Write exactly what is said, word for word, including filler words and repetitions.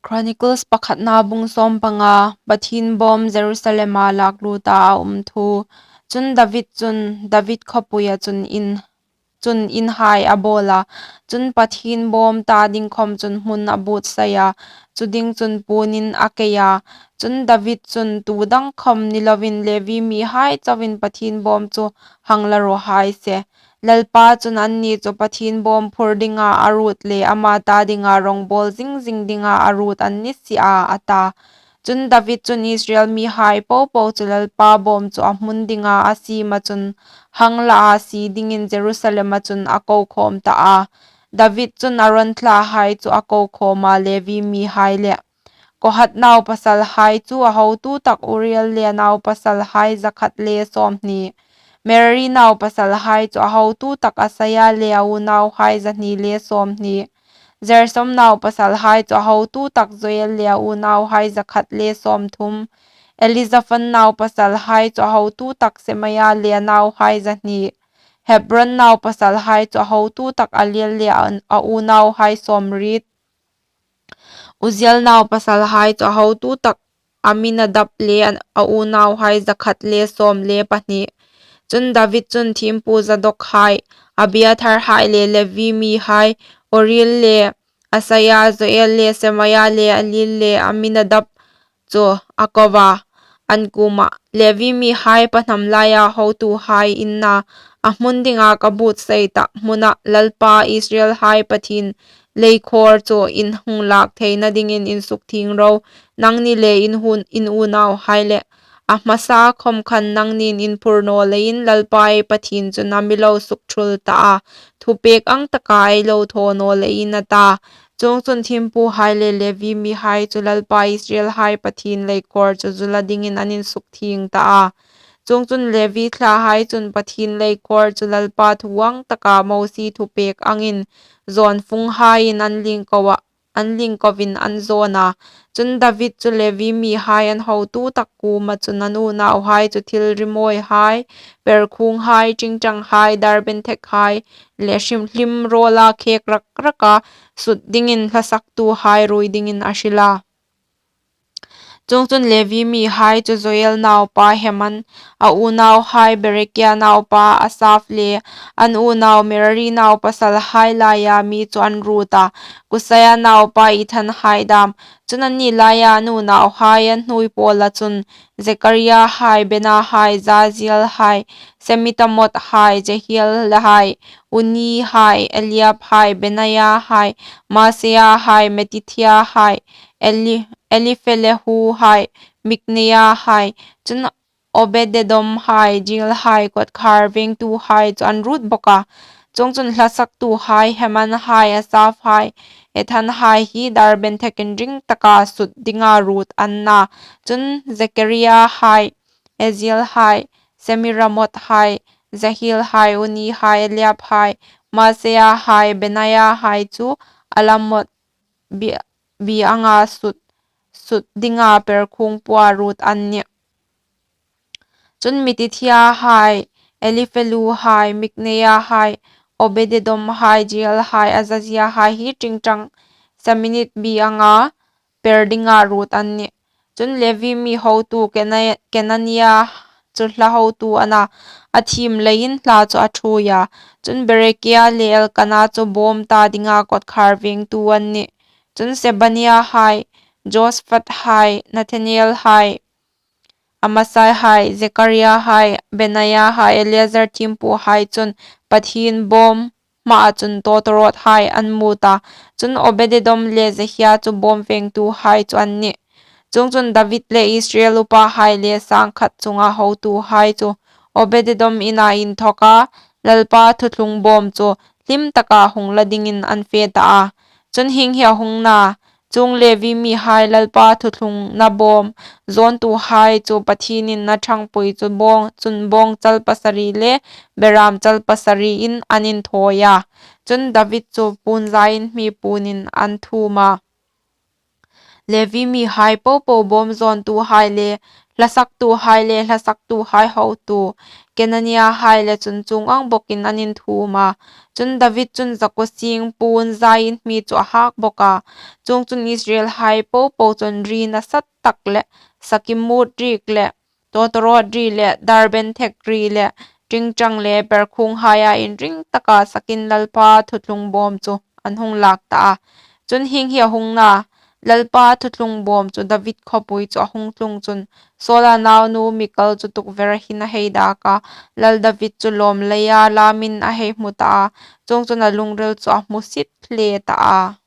Chronicles pakhatna bung sawmpanga. Pathien bawm Jerusalema lak luta a um thu. Chun David chun David khawpuia chun in, chun inhai a bawl a. Chun Pathien bawm ta ding khawm chun hmun a buotsai a, chu ding chun puonin a kei a. Chun David chun tu dang khawm ni loin Levi mihai chauin Pathien bawm chu hang la raw hai se. Lalpa chun anni chu Pathien bawm phur dinga a ruot le ama ta dinga rawngbawl zing zing dinga a ruot an ni si a, a ta. Chun David chun Israel mihai popo chu Lalpa bawm chu a hmun dinga a siema chun hang la a sie dingin Jerusalema chun a ko khawm ta a. David chun Aron thlahai chu a ko khawm a, Levi mihai le Kohat naupasalhai chu a hotu tak Uriel le a naupasalhai za khat le sawmhni. Merari naupasalhai chu a hotu tak Asaya le a unauhai za hni le sawmhni. Gersom naupasalhai chu a hotu tak Joel le a unauhai za khat le sawmthum. Elizaphan naupasalhai chu a hotu tak Semaya le a nauhai za hni. Hebron naupasalhai chu a hotu tak Eliel le a, a unauhai sawmriet. Uzziel naupasalhai chu a hotu tak Aminadab le a unauhai za khat le sawm le pahni. Chun David chun thiempu Zadok hai, Abiathar hai le Levi mihai, Uriel le Asaya, Joel le Semaya le Eliel le Aminadab chu a ko a, an kuoma, Levi mihai pahnam laia hotuhai inna, a hmun dinga ka buotsai ta hmuna Lalpa Israelhai Pathien leikhawr chu in hung lak theina dingin insukthieng ro, nangni le in hun, in unauhai le. A hmasa khawm khan nangnin in phur naw leiin Lalpa ei Pathien chun a mi lo sukṭhul ta a, thupek ang taka ei lo thaw naw leiin, a ta. Chuongchun thiempuhai le Levi mihai chu Lalpa Israelhai Pathien leikhawr chu zula dingin an insukthieng ta a. Chuongchun Levi thlahai chun Pathien leikhawr chu Lalpa thu ang taka Mosie thupek angin zawnfunghaiin an lingko a, an lingkoin an zawn a. Chun David chu Levi mihai an hotu tak kuoma chun an unauhai chu thil rimawihai, perkhunghai, ṭingṭanghai, darbenthekhai, le hlim, hlim rawla khek rak raka sut dingin hlasaktuhai ruoi dingin a hril a. Chuongchun Levi mihai chu Joel naupa Heman, a unauhai Berekia naupa Asaf le an unau Merari naupasalhai laia mi chu an ruot a, Kusaia naupa Ethan hai dam. Chun anni laia an unauhai an hnuoi pawla chun Zekaria hai, Bena hai, Jaziel hai, Semitamoth hai, Jehiel hai, Uni hai, Eliab hai, Benaia hai, Maaseia hai, Mattithia hai, Eli, Elifelehu hai, Mikneia hai, chun Obededom hai, Joel hai, kawtkhar vengtuhai chu an ruot bawk a. Chuongchun hlasaktuhai Heman hai, Asaf hai, Ethan hai hi darbenthek inring taka sut dinga ruot an na. Chun Zekaria hai, Aziel hai, Semiramoth hai, Jehiel hai, Uni hai, Eliab hai, Maaseia hai, Benaia hai chu Alamoth bi, bi anga sut, sut dinga perkhung pua ruot an nih. Chun Mattithia hai, Elifelehu hai, Mikneia hai, Obededom hai, Joel hai, Azazia hai hi ṭingṭang saminit bi anga per dinga ruot an nih. Chun Levi mi hotu Kena, Kenania chu hla hotu a na, a thiem leiin hla chu a ṭhuoi a. Chun Berekia le Elkana chu bawm ta dinga kawtkhar vengtu an nih. Chun Sebania hai, Josphat hai, Nathaniel hai, Amasai hai, Zekaria hai, Benaia hai, Eleazar thiempuhai chun Pathien bawm hmaa chun tawtawrawt hai an mut a. Chun Obededom le Jehia chu bawm vengtuhai chu an nih. Chuongchun David le Israel upahai le sang khat chunga hotuhai chu Obededom ina inthoka Lalpa thuthlung bawm chu hlim taka hung la dingin an fe ta a. Chun hieng hi a hung na, chuong Levi mihai Lalpa thuthlungna bawm zawntuhai chu Pathienin a ṭhangpui chu bawng, chun bawngchal pasari le beramchal pasariin an inthawi a. Chun David chu puon zain hmi puonin an thum a. Levi mihai popo bawm zawntuhai le hlasaktuhai le hlasaktuhai hotu Kenaniahai le chun chuong ang bawkin an inthuom a. Chun David chun zakawsîng puon zain hmi chu a hâk bawk a. Chuongchun Israelhai po po chun ri nasatak le, sakimût ri le, tawtawrâwt ri le, darbenthek ri le, ṭingṭang le, berkhuonghaia inring taka sakin Lalpa thuthlung bâwm chu an hung lâk ta a. Chun hieng hi a hung na, Lalpa thuthlung bâwm chu David khawpui chu a hung tlung chun Saula naunu Mikal chu tukver hin a hei dâk a, lal David chu lâwm leia lâmin a hei hmu ta a; chuongchun a lungril chu a hmusit hle ta a.